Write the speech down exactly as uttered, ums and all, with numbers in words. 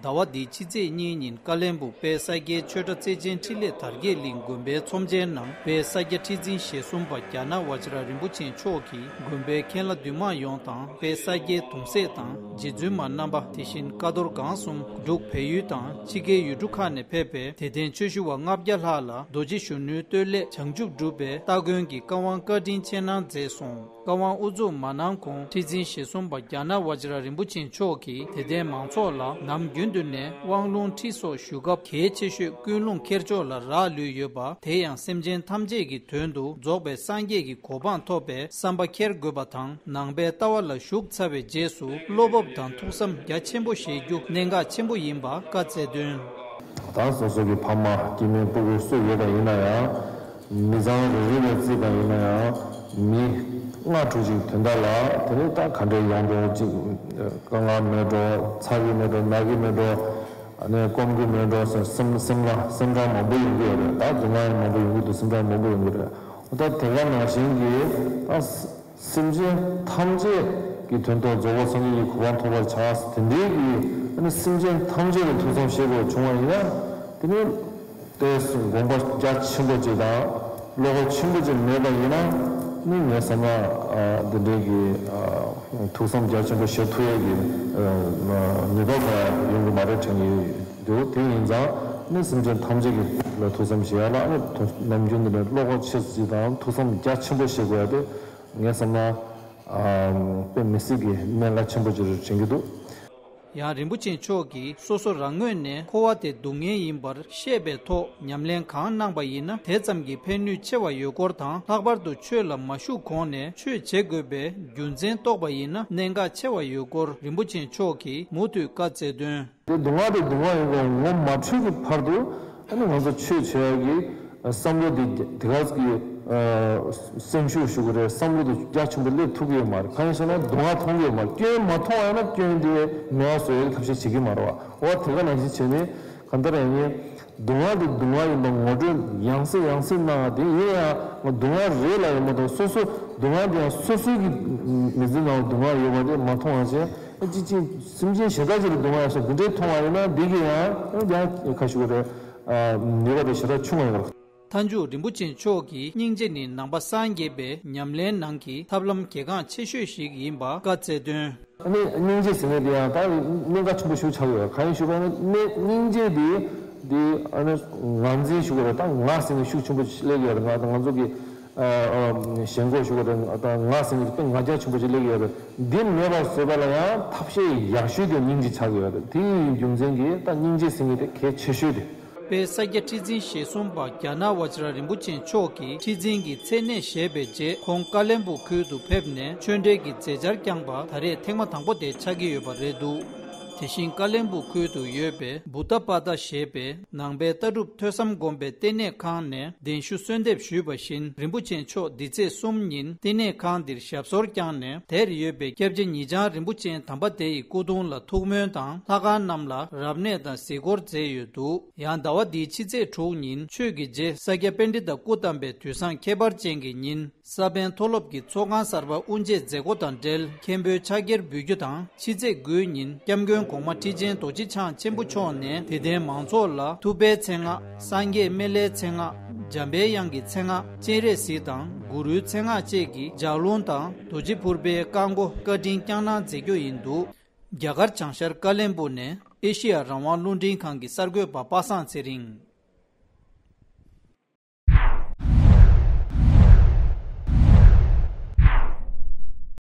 ཟླ་བ་འདིའི་ཕྱི་ཚེས་གཉིས་ཉིན་ཀ་བློན་སྦུག་དཔལ་ས་སྐྱའི་ཆོས་གྲྭ་བརྩེ་ཆེན་འཕྲིན་ལས་དར་རྒྱས་གླིང་དགོན་པའི་ཚོམས་ཆེན་ནང་དཔལ་ས་སྐྱ་ཁྲི་འཛིན་ཞེ་གསུམ་པ་རྒྱ་ནག་ཝ་ཇི་ར་རིན་པོ་ཆེ་མཆོག་གིས་དགོན་པའི་མཁན་བླ་འདུས་མང་ཡོངས་དང་དཔལ་ས་སྐྱའི་གདུང་སྲས་དང་རྗེ་བཙུན་མ་རྣམ་པ། དེ་བཞིན་ཀ་རྡོར་སྒང་གསུམ་འབྲུག་བལ་ཡུལ་དང་ཕྱི་རྒྱལ་ཡུལ་གྲུ་ཁག་ནས་ཕེབས་པའི་དད་ལྡན་ཆོས་ཞུ་བ་ལྔ་བརྒྱ་ལྷག་ལ་རྡོ་རྗེ་གཞོན་ནུའི་བསྟོད་ལས་བྱང་ཆུབ་སྒྲུབ་པའི་སྟ་གོན་གྱི་བཀའ་དབང་བཀའ་དྲིན་ཆེ་གནང་མཛད་སོང་། བཀའ་དབང་དབུ་འཛུགས་མ་གནང་གོང་ཁྲི་འཛིན་ཞེ་གསུམ་པ་རྒྱ་ནག་ཝ་ཇི་ར་རིན་པོ་ཆེ་མཆོག་གིས་དད་ལྡན་མང་ཚོགས་ལ་ནམ་རྒྱུན་དུ་ནས་དབང་ལུང་ཁྲིད་སོགས་ཞུ་སྐབས་གལ་ཆེ་ཤོས་ཀུན་སློང་འཁྱེར་ཕྱོགས་ལ་རག་ལུས་ཡོད་པ། དེ་ཡང་སེམས་ཅན་ཐམས་ཅད་ཀྱི་དོན་དུ་རྫོགས་པའི་སངས་རྒྱས་ཀྱི་གོ་འཕང་ཐོབ་པའི་བསམ་པ་འཁྱེར་དགོས་པ་དང་། ནང་པའི་ལྟ་བ་ལ་ཞུགས་ཚར་བའི་རྗེས་སུ་བློ་སྤོབས་དང་ཐུགས་བསམ་རྒྱ་ཆེན་པོ་བཞེས་རྒྱུ་གནད་འགག་ཆེན་པོ་ཡིན་པ་བཀའ་སྩལ་དོན། ད་སོ་སོ་གི་ཕ་མ་སྐྱེ་དམན་སྤུ་གུ་སུ་ཡོད་པ་ཡིན་ན་ཡང་། མི་ཚང་རེ་རེ་ལ་བརྩིས་པ་ཡིན་ན་ཡང་། མི་ལྔ་དྲུག་ཅིག་དོན་དག་ལ་དེ་ནི་ད་ག་འདྲའི་ཡོང་འགྲོ་ཅིག་དཀའ་ངལ་མེད་འགྲོ། ཚ་གི་མེད་འགྲོ། ན་གི་མེད་འགྲོ། ཨ་ནི་སྐོམ་གི་མེད་འགྲོ་ཟེར་སེམས་སེམས་ལ་སེམས་ཁྲལ་མང་པོ་ཡོང་གི་ཡོད་རེད། ད་སྡུག་བསྔལ་མང་པོ་ཡོང་གི་འདུག་སེམས་ཁྲལ་མང་པོ་ཡོང་གི་རེད། འོ་ད་དེ་ག་ནང་བཞིན་གྱི་ད། སེམས་ཅན་ཐམས་ཅད་ཀྱི་དོན་དུ་རྫོགས་པ་སངས་རྒྱས་ཀྱི་གོ་འཕང་ཐོབ་པར་བྱ། དེ་འདྲའི་གི་ཨ་ནི་སེམས་ཅན་ཐམས་ཅད་ལ་ཐུགས་བསམ་བཞེས་དགོས་བྱུང་བ་ཡིན་ན། དེ་ནི་དེ་དགོངས་པ་རྒྱ་ཆེན་པོ་ཅིག་དང་བློ་ཁོག་ཆེན་པོ་ཅིག་མེད་པ་ཡིན་ན་ནི། ངས་བསམ་ན་ཨ་དེ་འདྲའི་གི་ཨ་ཐུགས་བསམ་རྒྱ་ཆེན་པོ་བཞེས་ཐུབ་ཡས་ཀྱི་ཨ་ནུས་པ་གང་ཡང་ཡོང་གི་མ་རེད་དྲན་གྱི་འདུག་དེ་ཡིན་ཙང་ནི་སེམས་ཅན་ཐམས་ཅད་ཀྱི་ལ་ཐུགས་བསམ་བཞེས་ཡ་ལ་ཨ་ནི་ཐུགས་ནམ་རྒྱུན་དུ་ནས་བློ་ཁོག་ཆེ་ཙམ་ཅིག་དང་ཐུགས་བསམ་རྒྱ་ཆེན་པོ་བཞེས་དགོས་ཡ་དེ། ངས་བསམ་ན། ཨམ། དཔེ་མི་སྲིད་ཀྱི་གནད་འགག་ཆེན་པོ་ཅིག་རེད་དྲན་གྱི་འདུག་ཡང་རིན་པོ་ཆེ་མཆོག་གིས་སོ་སོ་རང་ངོས་ནས་འཁོར་བ་དེ་སྡུག་བསྔལ་ཡིན་པར་ཤེས་པའི་ཐོག་ཉམས་ལེན་གང་གནང་པ་ཡིན་ན་དེ་ཙམ་གྱིས་ཕན་ནུས་ཆེ་བ་ཡོད་སྐོར་དང་། ལྷག་པར་དུ་ཆོས་ལ་མ་ཞུགས་གོང་ནས་ཆོས་བྱེད་དགོས་པའི་རྒྱུ་མཚན་རྟོགས་པ་ཡིན་ན་གནད་འགག་ཆེ་བ་ཡོད་སྐོར་རིན་པོ་ཆེ་མཆོག་གིས་མུ་མཐུད་བཀའ་སྩལ་དོན། དེ་སྡུག་བསྔལ་དེ་སྡུག་བསྔལ་ཡིན་པ་ངོ་མ་འཕྲོད་ཀྱི་བར་དུ་ཨ་ནི་ང་ཚོ་ཆོས་བྱེད་ཡག་གི་བསམ་བློ་དེ་དེ་ག་གི་སེམས་ཤུགས་ཞུ་གི་རེད། བསམ་བློ་དེ་རྒྱ་ཆེན་པོ་སླེབས་ཐུབ་ཀྱི་ཡོད་མ་རེད། གང་ཡིན་ཟེར་ན་སྡུག་བསྔལ་མཐོང་གི་ཡོད་མ་རེད། སྐྱོན་མ་མཐོང་བ་ཡིན་ན་སྐྱོན་དེ་མེད་པ་བཟོ་ཡག་གི་ཐབས་ཤེས་བྱེད་ཀྱི་མ་རེད་བ། འོ་དེ་ག་ནང་བཞིན་བྱས་ནས་གང་ལྟར་ཡང་ནི་སྡུག་བསྔལ་དེ་སྡུག་བསྔལ་ཡིན་པ་ངོ་སྤྲོད་ཡང་སེ་ཡང་སེ་གནང་བ་དེ་ཡིན་ཡང་སྡུག་བསྔལ་རེད་ལབ་ཡོད་མ་གཏོགས་སོ་སོ་སྡུག་བསྔལ་དེ་ཡང་སོ་སོའི་གི་མི་ཚེ་ནང་སྡུག་བསྔལ་ཡོད་པ་དེ་མ་མཐོང་བ་བྱས། ཨ་ཅི་ཅི་སེམས་ཅན་གཞན་དག་ཅིག་ལ་སྡུག་བསྔལ་ཡོད་ས་འདི་འདྲའི་མཐོང་བ་ཡིན་ན་འདི་གི་ཡང་ཡང་ཁ་ཤུ་རེད། ཨ་ནུས་པ་དེ་ཞེ་དྲག་ཆུང་བ་ཡོད་རེད། མཐའ་མཇུག་རིན་པོ་ཆེ་མཆོག་གིས་སྙིང་རྗེ་ནི་ནང་པ་སངས་རྒྱས་པའི་ཉམས་ལེན་ནང་གི་ཐབས་ལམ་གལ་འགངས་ཆེ་ཤོས་ཤིག་ཡིན་པ་བཀའ་སྩལ་དོན། ཨ་ནི་སྙིང་རྗེ་ཟེར་མཁན་དེ་ཡང་ད་གནད་འགག་ཆེན་པོ་ཞིག་ཆགས་ཡོད། གང་ཡིན་ཞུ་བ་ན་སྙིང་རྗེ་དེ་དེ་ཨ་ནི་ངར་འཛིན་ཞུ་དགོས་རེད། ད་ང་ཟེར་མཁན་ཤུགས་ཆེན་པོ་སླེབས་ཡོད་རེད། ང་ད་ང་ཚོ་གི་ཨ་ཨ་ཞེན་ཁོག་ཞུ་དགོས་རེད། ད་ང་ཟེར་མཁན་དེ་ང་རྒྱལ་ཆེན་པོ་ཞིག་སླེབས་ཡོད་རེད། འདི་མེད་པར་བཟོས་པ་ལ་ཡང་ཐབས་ཤེས་ཡག་ཤོས་དེ་སྙིང་རྗེ་ཆགས་ཡོད་རེད། དེ་ཡི་རྒྱུ་མཚན་གྱིས་ད་སྙིང་རྗེ་ཟེར་མཁན་དེ་གལ་ཆེ་ཤོས་དེ། དཔལ་ས་སྐྱ་ཁྲི་འཛིན་ཞེ་གསུམ་པ་རྒྱ་ནག་ཝ་ཇི་ར་རིན་པོ་ཆེ་མཆོག་གིས་ཁྲི་འཛིན་གྱི་མཚན་གནས་བཞེས་པའི་རྗེས་ཁོང་ཀ་བློན་སྦུག་ཁུལ་དུ་ཕེབས་ནས་ཆོས་འབྲེལ་གྱི་མཛད་འཆར་བསྐྱངས་པ་ད་རེས་ཐེངས་མ་དང་པོ་དེ་ཆགས་ཀྱི་ཡོད་པ་རེད་འདུག་དེ་བཞིན་ཀ་བློན་སྦུག་ཁུལ་དུ་ཡོད་པའི་བུདྡྷ་པ་ཏ་ཞེས་པའི་ནང་པའི་ལྟ་གྲུབ་ཐོས་བསམ་སྒོམ་པའི་བསྟི་གནས་ཁང་ནས་གདན་ཞུ་གསོལ་འདེབས་ཞུས་པ་བཞིན་རིན་པོ་ཆེ་མཆོག་འདི་ཚེས་གསུམ་ཉིན་བསྟི་གནས་ཁང་འདིར་ཞབས་སོར་བསྐྱངས་ནས་དེར་ཡོད་པའི་སྐྱབས་རྗེ་ཉེ་བྱང་རིན་པོ་ཆེ་དམ་པ་དེ་ཡི་སྐུ་གདུང་ལ་ཐུགས་སྨོན་དང་ལྷ་ཁང་རྣམས་ལ་རབ་གནས་དང་གཟིགས་སྐོར་མཛད་ཡོད་འདུག་ཡང་ཟླ་བ་འདིའི་ཕྱི་ཚེས་དྲུག་ཉིན་ཆོས་ཀྱི་རྗེ་ས་སྐྱ་པཎྜི་ཏ་སྐུ་བལྟམས་པའི་དུས་བཟང་ཁྱད་པར་ཅན་གྱི་ཉིན་ས་པཎ་མཐོ་སློབ་ཀྱི་ཚོགས་ཁང་གསར་པ་དབུ་འབྱེད་མཛད་སྒོ་དང་འབྲེལ་མཁན་པོའི་ཕྱག་འཁྱེར་འབུལ་རྒྱུ་དང་། ཕྱི་ཚེས་དགུའི་ཉིན་སྐྱབས་མགོན་གོང་མ་ཁྲི་ཆེན་རྡོ་རྗེ་འཆང་ཆེན་པོ་མཆོག་ནས་དད་ལྡན་མང་ཚོགས་ལ་ཐུབ་པའི་མཚན་སྔགས། སངས་རྒྱས་སྨན་བླའི་མཚན་སྔགས། འཇམ་པའི་དབྱངས་ཀྱི་མཚན་སྔགས། སྤྱན་རས་གཟིགས་དང་གུ་རུའི་མཚན་སྔགས་བཅས་ཀྱི་ལྗགས་ལུང་དང་རྡོ་རྗེ་ཕུར་པའི་བཀའ་བསྒོ་བཀའ་དྲིན་བསྐྱངས་གནང་མཛད་རྒྱུ་ཡིན་འདུག་རྒྱ་གར་བྱང་ཤར་ཀ་བློན་སྦུག་ནས་ཨེ་ཤེ་ཡ་རང་དབང་རླུང་འཕྲིན་ཁང་གི་གསར་འགོད་པ་པ་སངས་ཚེ་རིང་།